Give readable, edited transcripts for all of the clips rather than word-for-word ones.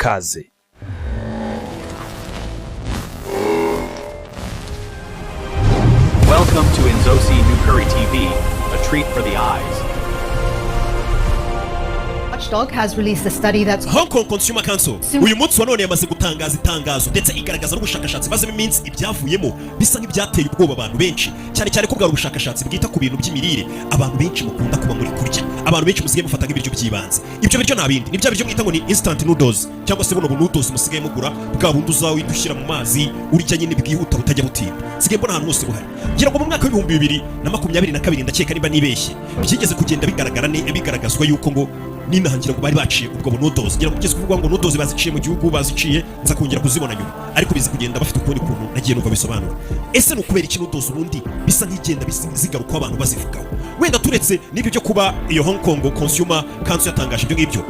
Ikaze. Welcome to Inzozi Nukuri TV, a treat for the eyes. Watchdog has released a study that's Hong Kong Consumer Council uyu munsi wa none yamaze gutangaza itangazo, ndetse igaragaza n'ubushakashatsi mazemo iminsi. Ibyavuyemo bisa nk'ibyateye ubwoba abantu benshi cyane cyane, ko bwari ubushakashatsi bwita ku bintu by'imirire abantu benshi mukunda kuba muri kurya, abantu benshi musigaye mufata nk'ibiryo by'ibanze. Ibyo biryo nta bindi, ni bya biryo mwita ngo ni instant noodles, cyangwa se buno bu noodles musigaye mugura, bwa bundi uzawita ushyira mu mazi urya nyine, bwihuta, butajya butinda. Sigaye mbona ahantu hose buhari. Ngira ngo mu mwaka wa 2022, ndakeka niba nibeshye, byigeze kugenda bigaragara bigaragazwa yuko ngo ninahangira ngo bari baciye ubwo bu noodles. Ngira ngo kugeza kuvuga ngo noodles baziciye mu gihugu, baziciye, nza kongera kuzibona nyuma, ariko biza kugenda bafite ukundi kuntu nagiye numva bisobanura. Ese ni ukubera iki noodles ubundi bisa nk'igenda zigarukaho, abantu bazivugaho? Wenda turetse n'ibyo byo kuba iyo Hong Kong Consumer Council yatangaje ibyo ngibyo,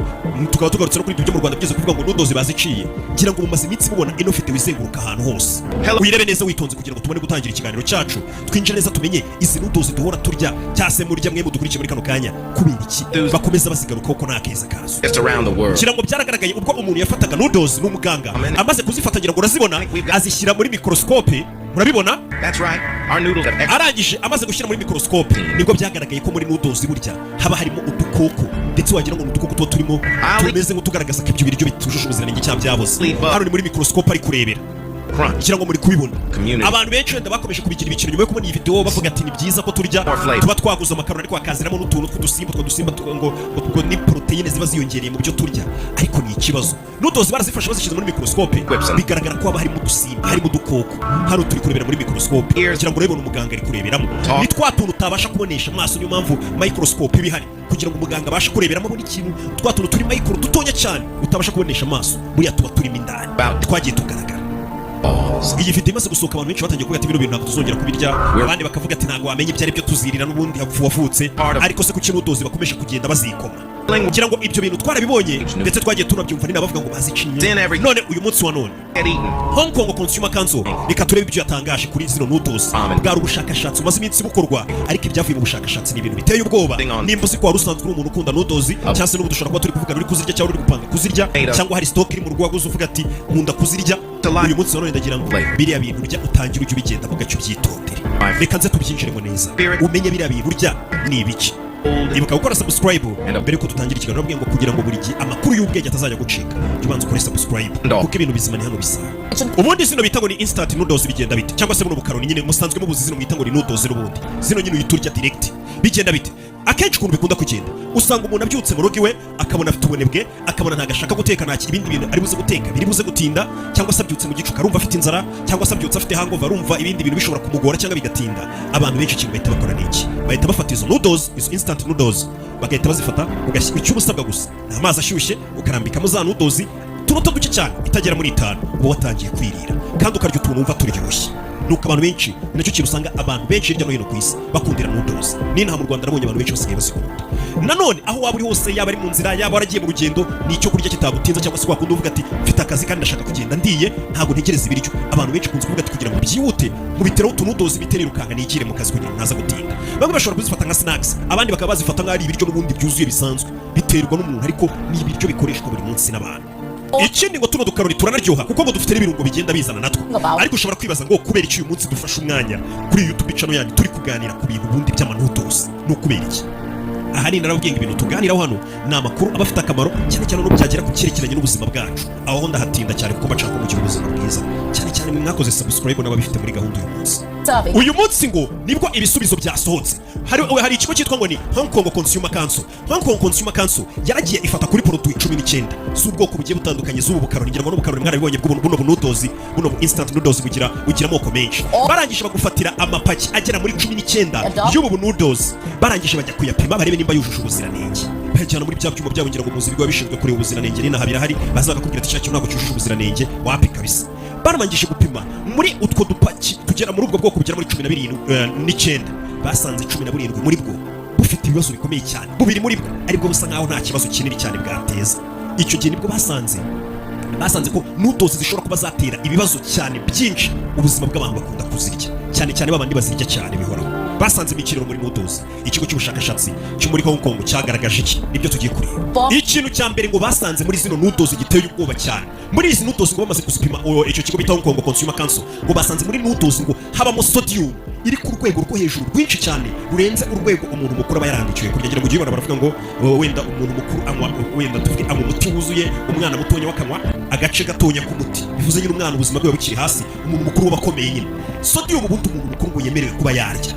tukaba tugarutse no kuri ibyo byo mu Rwanda byeze kuvuga ngo noodles baziciye, ngira ngo mumaze iminsi mubona ino video izenguruka ahantu hose. Uyirebe neza witonze kugira ngo tubone gutangira ikiganiro cyacu, twinjire neza, tumenye izi noodles duhora turya cyangwa se murya mwe mudukurikiye muri kano kanya, kubera iki bakomeza bazigarukaho, ko nta keza kazo. Just around the world. Ngira ngo byaragaragaye ubwo umuntu yafataga noodles, ni umuganga, amaze kuzifata, ngira ngo urazibona, azishyira muri microscope, murabibona. That's right. Our noodles have extra Arangije, amaze gushyira muri microscope, nibwo byagaragaye ko muri noodles burya haba harimo udukoko, ndetse wagira ngo ni udukoko tuba turimo tumeze nk'utugaragaza ko ibyo biryo bitujuje ubuziranenge cyangwa byaboze. Hano ni muri microscope ari kurebera. crunch. Ngira ngo muri kubibona. Community. Abantu benshi wenda bakomeje kubigira ibikino nyuma yo kubona iyi video, bavuga ati ni byiza ko turya More flavor. tuba twaguze amakaroni, ariko hakaziramo n'utuntu tw'udusimba, utwo dusimba ngo ni poroteyine ziba ziyongereye mu byo turya, ariko ni ikibazo. Noodles barazifashe, bazishyize muri microscope, Whips. bigaragara ko haba harimo udusimba, harimo udukoko. Hano turi kurebera muri microscope. Ears. Ngira ngo urabibona, umuganga ari kureberamo. Talk. Ni twa tuntu utabasha kubonesha amaso, niyo mpamvu microscope iba ihari, kugira ngo umuganga abashe kureberamo, abone ikintu, twa tuntu turi micro, dutonya cyane, utabasha kubonesha amaso, buriya tuba turimo indani. About Twagiye tugaragara. balls. Iyi video imaze gusohoka, abantu benshi batangiye kuvuga ati bino bintu ntabwo tuzongera kubirya. Abandi bakavuga ati ntabwo wamenya ibyo ari byo, tuzirira n'ubundi hapfu wavutse. Ariko se kuki noodles bakomeje kugenda bazikoma? Kugira ngo ibyo bintu twarabibonye, ndetse twagiye tunabyumva ni bavuga ngo baziciye. Then every- None uyu munsi wa none, Get eaten. Hong Kong Consumer Council, reka turebe ibyo yatangaje kuri zino noodles. Amen. Bwari ubushakashatsi bumaze iminsi bukorwa, ariko ibyavuye mu bushakashatsi ni ibintu biteye ubwoba. Thing on- Nimba uzi ko wari usanzwe uri umuntu ukunda noodles, cyangwa se n'ubu dushobora kuba turi kuvugana uri kuzirya, cyangwa uri gupanga kuzirya, Made up. cyangwa hari stock iri mu rugo waguze uvuga ati nkunda kuzirya, uyu munsi wa none ndagira ngo Flavor. biriya bintu urya utangire ujye ubigendamo gake, ubyitondere. Five. Reka nze tubyinjiremo neza, Spirit. umenye biriya bintu urya ni ibiki. Ibuka gukora subscribe mbere yuko dutangira ikiganiro. Nabwiye ngo kugira ngo buri gihe amakuru y'ubwenge atazajya gucika, jya ubanza ukore subscribe, Ndo. kuko ibintu bizima ni hano bisanga. Ubundi zino bita ngo ni instant noodles bigenda bite? Cyangwa se buno bukaroni nyine musanzwe mubuzi, zino mwita ngo ni noodles n'ubundi, zino nyine uhita urya direct, bigenda bite? Akenshi ukuntu bikunda kugenda, usanga umuntu abyutse mu rugo iwe, akabona afite ubunebwe, akabona ntabwo ashaka guteka, nta ibindi bintu ari buze guteka biri buze gutinda, cyangwa se abyutse mu gicuku arumva afite inzara, cyangwa se abyutse afite hangover, arumva ibindi bintu bishobora kumugora cyangwa bigatinda. Abantu benshi ikintu bahita bakora ni iki? Bahita bafata izo noodles, izo instant noodles, bagahita bazifata, ugashyira icyo uba usabwa gusa ni amazi ashyushye, ukarambikamo za noodles utunota duke cyane, itagera muri 5, uba watangiye kwirira, kandi ukarya utuntu wumva turyoshye. Nuko abantu benshi, ni nacyo kintu usanga abantu benshi hirya no hino ku isi bakundira noodles. N'inaha mu Rwanda nabonye abantu benshi basigaye bazikunda. Nanone aho waba uri hose, yaba ari mu nzira, yaba waragiye mu rugendo, ni icyo kurya kitagutinza, cyangwa se wakunda uvuga ati mfite akazi kandi ndashaka kugenda ndiye, ntabwo ntegereza ibiryo. Abantu benshi kunze kuvuga ati kugira ngo byihute, mubiteraho utu noodles, nirukanka nigire mu kazi kugira ngo ntaza gutinda. Bamwe bashobora kuzifata nka snacks, abandi bakaba bazifata nk'aho ari ibiryo n'ubundi byuzuye bisanzwe, biterwa n'umuntu, ariko ni ibiryo bikoreshwa buri munsi n'abantu. Ikindi ngo tuno dukaroni turanaryoha, kuko ngo dufite n'ibirungo bigenda bizana natwo. Ariko ushobora kwibaza ngo kubera iki uyu munsi dufashe umwanya kuri YouTube channel yanyu turi kuganira ku bintu ubundi by'ama noodles? Ni ukubera iki? Ahanini narababwiye ngo ibintu tuganiraho hano ni amakuru aba afite akamaro cyane cyane no byagera ku cyerekeranye n'ubuzima bwacu. Aho ndahatinda cyane kuko mbashaka ko mugira ubuzima bwiza, cyane cyane mwe mwakoze subscribe n'ababifite muri gahunda. Uyu munsi, Serving. uyu munsi ngo nibwo ibisubizo byasohotse. Hari ikigo cyitwa ngo ni Hong Kong Consumer Council. Hong Kong Consumer Council yaragiye ifata kuri produit 19 z'ubwoko bugiye butandukanye z'ubu bukaroni. Ngira ngo n'ubukaroni mwarabibonye bw'ubu, buno bu noodles, buno bu instant noodles bugira amoko menshi. Barangije bagufatira amapaki agera muri 19 y'ubu bu noodles, barangije bajya kuyapima barebe nimba yujuje ubuziranenge, bayajyana muri bya byuma byabo. Ngira ngo muzi ibigo bishinzwe kureba ubuziranenge, n'inaha birahari, baza bakakubwira ati kiriya kintu ntabwo cyujuje ubuziranenge, wapi kabisa. Barangije gupima muri utwo dupaki tugera muri ubwo bwoko bugera muri 17 n'icyenda, basanze 17 muri bwo bufite ibibazo bikomeye cyane, bubiri muri bwo aribwo busa nkaho nta kibazo kinini cyane bwateza. Icyo gihe nibwo basanze ko noodles zishobora kuba zatera ibibazo cyane byinshi ubuzima bw'abantu bakunda kuzirya cyane cyane, babandi bazirya cyane bihoraho. Basanze imikiriro muri noodles. Ikigo cy'ubushakashatsi cyo muri Hong Kong cyagaragaje iki? Nibyo tugiye kureba. Ikintu cya mbere ngo basanze muri zino noodles giteye ubwoba cyane, muri izi noodles ngo bamaze kuzipima, icyo kigo bita Hong Kong Consumer Council, ngo basanze muri noodles ngo habamo sodium iri ku rwego rwo hejuru rwinshi cyane, rurenze urwego umuntu mukuru aba yarandikiwe kurya. Ngira ngo ujye ubona baravuga ngo wenda umuntu mukuru anywa, wenda tuvuge anywa umuti wuzuye, umwana mutonya we akanywa agace gatonya k'umuti. Bivuze nyine umwana ubuzima bwe buba bukiri hasi, umuntu mukuru we akomeye nyine. Sodium ubundi umuntu mukuru ngo yemerewe kuba yarya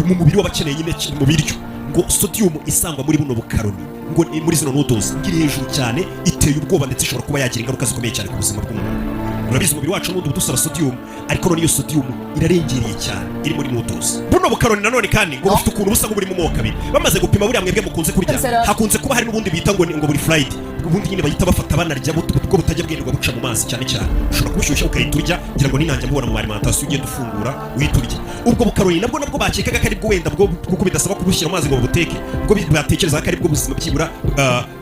mu mubiri w'abakeneye nyine mu biryo, ngo sodium isangwa muri buno bukaroni, ngo ni muri zino noodles, ngo iri hejuru cyane, iteye ubwoba, ndetse ishobora kuba yagira ingaruka zikomeye cyane ku buzima bw'umuntu. Urabizi, umubiri wacu n'ubundi uba udusaba sodium, ariko none iyo sodium irarengereye cyane iri muri noodles. Buno bukaroni nanone kandi ngo bufite ukuntu busa nk'uburi mu moko abiri. Bamaze gupima, buriya mwebwe mukunze kurya, hakunze kuba hari n'ubundi bita ngo buri fried, ubundi nyine bahita bafata banarya, bwo butajya bwirirwa buca mu mazi cyane cyane. Ushobora kubushyushya ugahita urya. Ngira ngo ninanjya mubona mu alimentation, ugenda ufungura uhita urya. Ubwo bukaroni nabwo bakekaga ko aribwo wenda bwo, kuko bidasaba kubushyira mu mazi ngo babuteke, bwo batekerezaga ko aribwo buzima byibura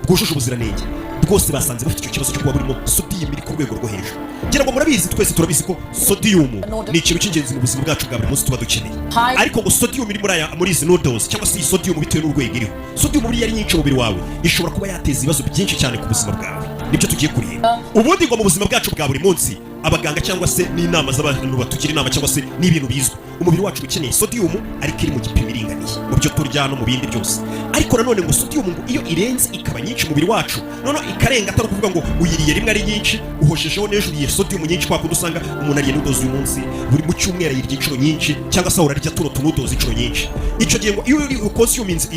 bwujuje ubuziranenge. Bwose basanze bafite icyo kibazo cyo kuba burimo sodium iri ku rwego rwo hejuru. Ngira ngo murabizi, twese turabizi ko sodium ni ikintu cy'ingenzi mu buzima bwacu bwa buri munsi tuba dukeneye. Ariko ngo sodium iri muri izi noodles, cyangwa se iyi sodium, bitewe n'urwego iriho, sodium buriya ari nyinshi mu mubiri wawe, ishobora kuba yateza ibibazo byinshi cyane ku buzima bwawe. Nibyo tugiye kureba. Ubundi ngo mu buzima bwacu bwa buri munsi, abaganga cyangwa se n'inama z'abantu batugira inama, cyangwa se n'ibintu bizwi, umubiri wacu uba ukeneye sodium ariko iri mu gipimo iringaniye mu byo turya no mu bindi byose. Ariko nanone ngo sodium ngo iyo irenze ikaba nyinshi mu mubiri wacu, noneho ikarenga, atari ukuvuga ngo uyiriye rimwe ari nyinshi, uhoshejeho n'ejo uriye sodium nyinshi, kwa kundi usanga umuntu ariye noodles uyu munsi, buri mu cyumweru ayirya inshuro nyinshi, cyangwa se ahora arya tuno tunoodles inshuro nyinshi. Icyo gihe ngo iyo uri uconsuminze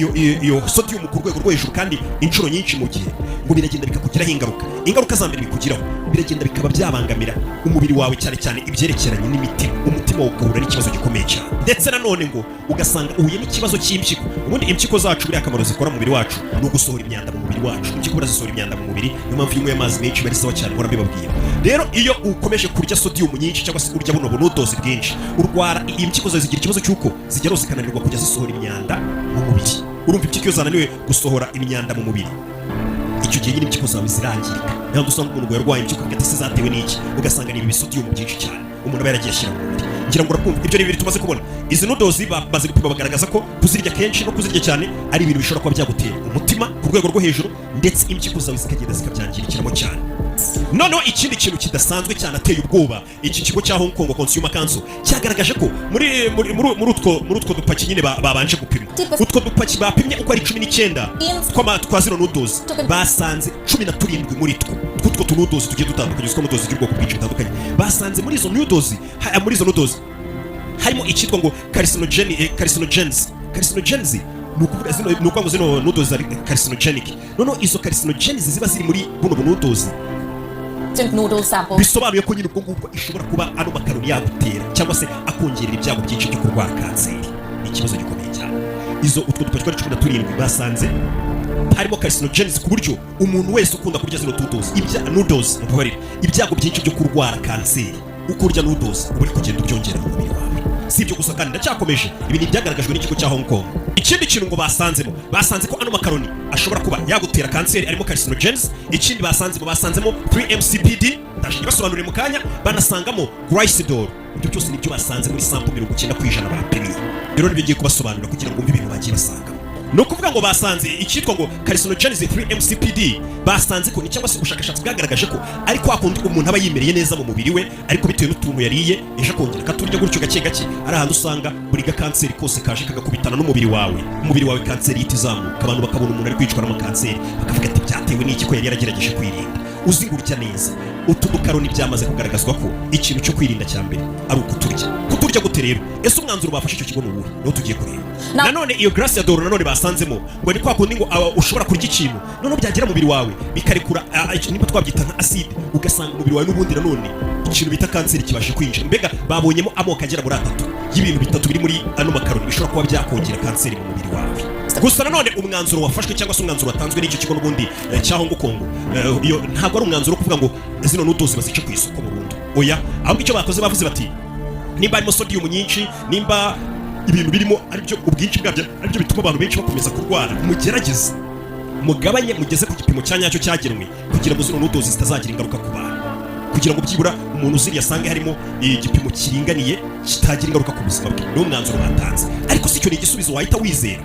iyo sodium ku rwego rwo hejuru kandi inshuro nyinshi mu gihe, ngo biragenda bikakugiraho ingaruka. Ingaruka za mbere bikugiraho, biragenda bikaba byabangamira umubiri wawe, cyane cyane ibyerekeranye n'imitima. Umutima wawe ugahura n'ikibazo gikomeye cyane, ndetse nanone ngo ugasanga uhuye n'ikibazo cy'impyiko. Ubundi impyiko zacu buriya akamaro zikora mu mubiri wacu ni ugusohora imyanda mu mubiri wacu. Impyiko buriya zisohora imyanda mu mubiri, niyo mpamvu iyo unyweye amazi menshi biba ari sawa cyane, mpora mbibabwira. Rero iyo ukomeje kurya sodium nyinshi cyangwa se urya buno bunoodles bwinshi, urwara impyiko zawe zigira ikibazo cy'uko zigeraho zikananirwa kujya zisohora imyanda mu mubiri. Urumva, impyiko iyo zananiwe gusohora imyanda mu mubiri, icyo gihe nyine impyiko zawe zirangirika. Niyo mpamvu usanga umuntu ngo yarwaye impyiko, ati se zatewe n'iki? Ugasanga ni ibi bisodium byinshi cyane umuntu aba yaragiye ashyira mu mubiri. Ngira ngo urakumva, ibyo ni bibiri tumaze kubona. Izi noodles bamaze gupima bagaragaza ko kuzirya kenshi no kuzirya cyane ari ibintu bishobora kuba byagutera umutima ku rwego rwo hejuru, ndetse impyiko zawe zikagenda zikabyangirikiramo cyane. Noneho ikindi kintu kidasanzwe cyane ateye ubwoba, iki kigo cya Hong Kong Consumer Council cyagaragaje ko muri utwo dupaki nyine babanje gupima, utwo dupaki bapimye uko ari 19 twa zino noodles, basanze 17 muri two tw'utwo tunoodles tugiye dutandukanye, utwo noodles by'ubwoko bwinshi butandukanye, basanze muri izo noodles muri izo noodles harimo icyitwa ngo carcinogens. Carcinogens ni ukuvuga zino, ni ukuvuga ngo zino noodles ari carcinogenic. Noneho izo carcinogens ziba ziri muri buno bunoodles, Instant noodle sample. bisobanuye ko nyine ubwo ngubwo ishobora kuba ano makaroni yagutera cyangwa se akongerera ibyago byinshi byo kurwara kanseri. Ni ikibazo gikomeye cyane. Izo utwo dupaki twari 17, basanze harimo carcinogens, ku buryo umuntu wese ukunda kurya zino noodles, ibya noodles, mubabarire, ibyago byinshi byo kurwara kanseri uko urya noodles uba uri kugenda ubyongera mu mubiri wawe. Si ibyo gusa kandi, ndacyakomeje. Ibi ni ibyagaragajwe n'ikigo cya Hong Kong. Ikindi kintu ngo basanzemo, basanze ko ano makaroni ashobora kuba yagutera kanseri, arimo carcinogens. Ikindi basanzemo, basanzemo 3-MCPD, ndaje basobanurire mu kanya, banasangamo glycidol. Ibyo byose nibyo basanze muri sample 90% bapimye. Rero nibyo ngiye kubasobanurira kugira ngo wumve ibintu bagiye basangamo. Ni ukuvuga ngo basanze icyitwa ngo carcinogens 3-MCPD, basanze ko ni, cyangwa se ubushakashatsi bwagaragaje ko ari kwa kundi umuntu aba yimereye neza mu mubiri we, ariko bitewe n'utuntu yariye ejo akongera akaturya gutyo gake gake, ari ahantu usanga buri gakanseri kose kaje kagakubitana n'umubiri wawe. Umubiri wawe kanseri ihita izamuka, abantu bakabona umuntu ari kwicwa n'amakanseri, bakavuga ati byatewe n'iki ko yari yaragerageje kwirinda? Uzi ngo urya neza utu dukaroni, byamaze kugaragazwa ko ikintu cyo kwirinda cya mbere ari ukuturya. Kuturya gute rero? Ese umwanzuro bafashe icyo kigo ni uwuhe? Niwo tugiye kureba. Nanone iyo glycidol nanone basanzemo ngo ni kwa kundi ngo ushobora kurya ikintu, noneho byagera mu mubiri wawe bikarekura niba twabyita nka acide, ugasanga umubiri wawe n'ubundi nanone ikintu bita kanseri kibashe kwinjira. Mbega babonyemo amoko agera muri atatu y'ibintu bitatu biri muri ano makaroni bishobora kuba byakongera kanseri mu mubiri wawe. Gusa nanone umwanzuro wafashwe cyangwa se umwanzuro watanzwe n'icyo kigo n'ubundi cya Hong Kong, iyo ntabwo ari umwanzuro wo kuvuga ngo zino noodles bazice ku isoko burundu, oya. Ahubwo icyo bakoze, bavuze bati nimba harimo sodium nyinshi, nimba ibintu birimo aribyo ubwinshi bwabyo aribyo bituma abantu benshi bakomeza kurwara, mugerageze mugabanye, mugeze ku gipimo cya nyacyo cyagenwe, kugira ngo zino noodles zitazagira ingaruka ku bantu. kugira ngo byibura umuntu uziriye asange harimo igipimo kiringaniye kitagira ingaruka ku buzima bwe. Niwo mwanzuro batanze, ariko si icyo ni igisubizo wahita wizera.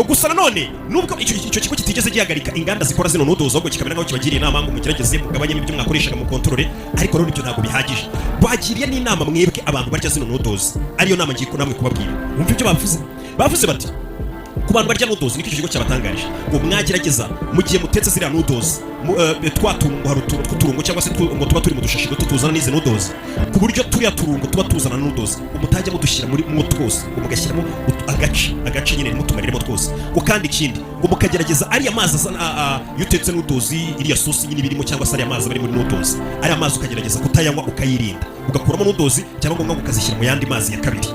Gusa nanone nubwo icyo kigo kitigeze gihagarika inganda zikora zino noodles, ahubwo kikamera nkaho kibagiriye inama ngo mugerageze mugabanyemo ibyo mwakoreshaga mu kontorore, ariko rero ibyo ntabwo bihagije. Bagiriye n'inama mwebwe abantu barya zino noodles, ariyo nama ngiye namwe kubabwira. Wumva ibyo bavuze. Bavuze bati ku bantu barya noodles, niko icyo kigo cyabatangarije, ngo mwagerageza mu gihe mutetse ziriya noodles twa tuntu, ngo hari utuntu tw'uturungo cyangwa se ngo tuba turi mu dushashi duto tuzana n'izi noodles, ku buryo turiya turungo tuba tuzana noodles ngo mutajya mudushyira muri mwo twose, ngo mugashyiramo agace agace nyine, ntimutumariremo twose. Ngo kandi ikindi, ngo mukagerageza ariya mazi azana iyo utetse noodles, iriya sosi nyine ibirimo cyangwa se ariya mazi aba ari muri noodles, ariya mazi ukagerageza kutayanywa, ukayirinda, ugakuramo noodles cyangwa ngombwa ukazishyira mu yandi mazi ya kabiri,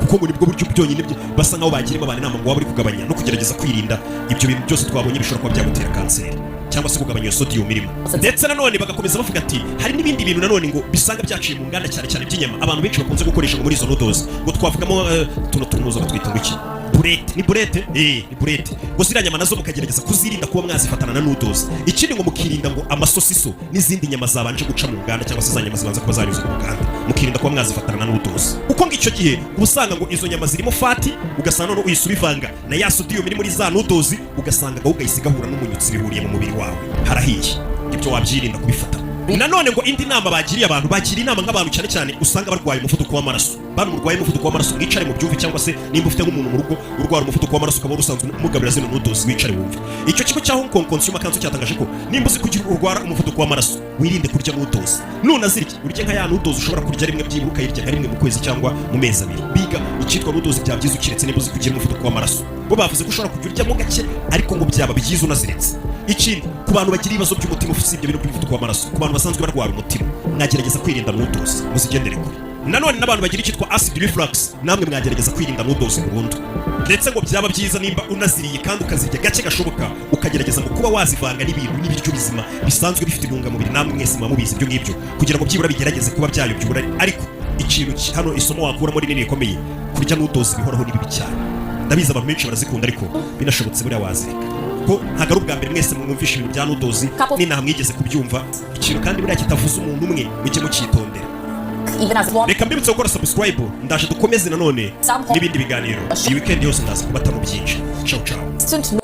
kuko ngo nibwo buryo byonyine basa nkaho bagirimo abantu inama ngo waba uri kugabanya no kugerageza kwirinda ibyo bintu byose twabonye bishobora kuba byagutera kanseri cyangwa se kugabanya iyo sodium irimo. Ndetse nanone bagakomeza bavuga ati hari n'ibindi bintu nanone ngo bisanga byaciye mu nganda, cyane cyane by'inyama abantu benshi bakunze gukoresha ngo muri izo noodles, ngo twavugamo tuno tunuza batwita ngo iki, boulette, ni boulette, ni boulette. Ngo ziriya nyama nazo mukagerageza kuzirinda kuba mwazifatana na noodles. Ikindi ngo mukirinda ngo amasosiso n'izindi nyama zabanje guca mu nganda, cyangwa se za nyama zibanza kuba zanyuze mu ruganda, mukirinda kuba mwazifatana na noodles, kuko ngo icyo gihe uba usanga ngo izo nyama zirimo fat, ugasanga none uhise ubivanga na ya sodium iri muri za noodles, ugasanga gahubwo gahise gahura n'umunyutsi, bihuriye mu mubiri wawe, harahiye. Ibyo wabyirinda kubifata. Nanone ngo indi nama bagiriye abantu, bagira inama nk'abantu cyane cyane usanga barwaye umuvuduko w'amaraso. Bantu murwaye umuvuduko w'amaraso, mwicare mu byumve, cyangwa se nimba ufite nk'umuntu mu rugo urwara umuvuduko w'amaraso, ukaba usanzwe umugaburira zino noodles, wicare wumve. Icyo kigo cya Hong Kong Consumer Council cyatangaje ko nimba uzi kugira urwara umuvuduko w'amaraso, wirinde kurya noodles. Nunazirya, urye nka ya noodles ushobora kurya rimwe, byibura ukayirya nka rimwe mu kwezi cyangwa mu mezi 2. Biga icyitwa noodles byaba byiza ukiretse nimba uzi kugira umuvuduko w'amaraso. Bo bavuze ko ushobora kujya uryamo gake, ariko ngo byaba byiza unaziretse. Ikindi, ku bantu bagira ibibazo by'umutima, usibye ibintu by'umuvuduko w'amaraso, ku bantu basanzwe barwara umutima, mwagerageza kwirinda noodles, muzigendere kure. Nanone n'abantu bagira icyitwa acid reflux, namwe mwagerageza kwirinda noodles burundu. Ndetse ngo byaba byiza nimba unaziriye kandi ukazirya gake gashoboka, ukagerageza ngo kuba wazivanga n'ibintu n'ibiryo bizima bisanzwe bifite intungamubiri. Namwe mwese muba mubizi ibyo ngibyo, kugira ngo byibura bigerageze kuba byayobya uburari. Ariko ikintu hano isomo wakuramo rinini rikomeye, kurya noodles bihoraho ni bibi cyane. Ndabizi abantu benshi barazikunda, ariko binashobotse buriya wazireka, ko ntabwo ari ubwa mbere mwese mwumvisha ibintu bya noodles n'inaha mwigeze kubyumva. Ikintu kandi buriya kitavuze umuntu umwe, mujye mucyitondera. Even as one Reka mbibutse gukora subscribe. Ndaje dukomeze nanone n'ibindi biganiro. Iyi weekend yose ndaza kubatamo byinshi. Ciao ciao. Instant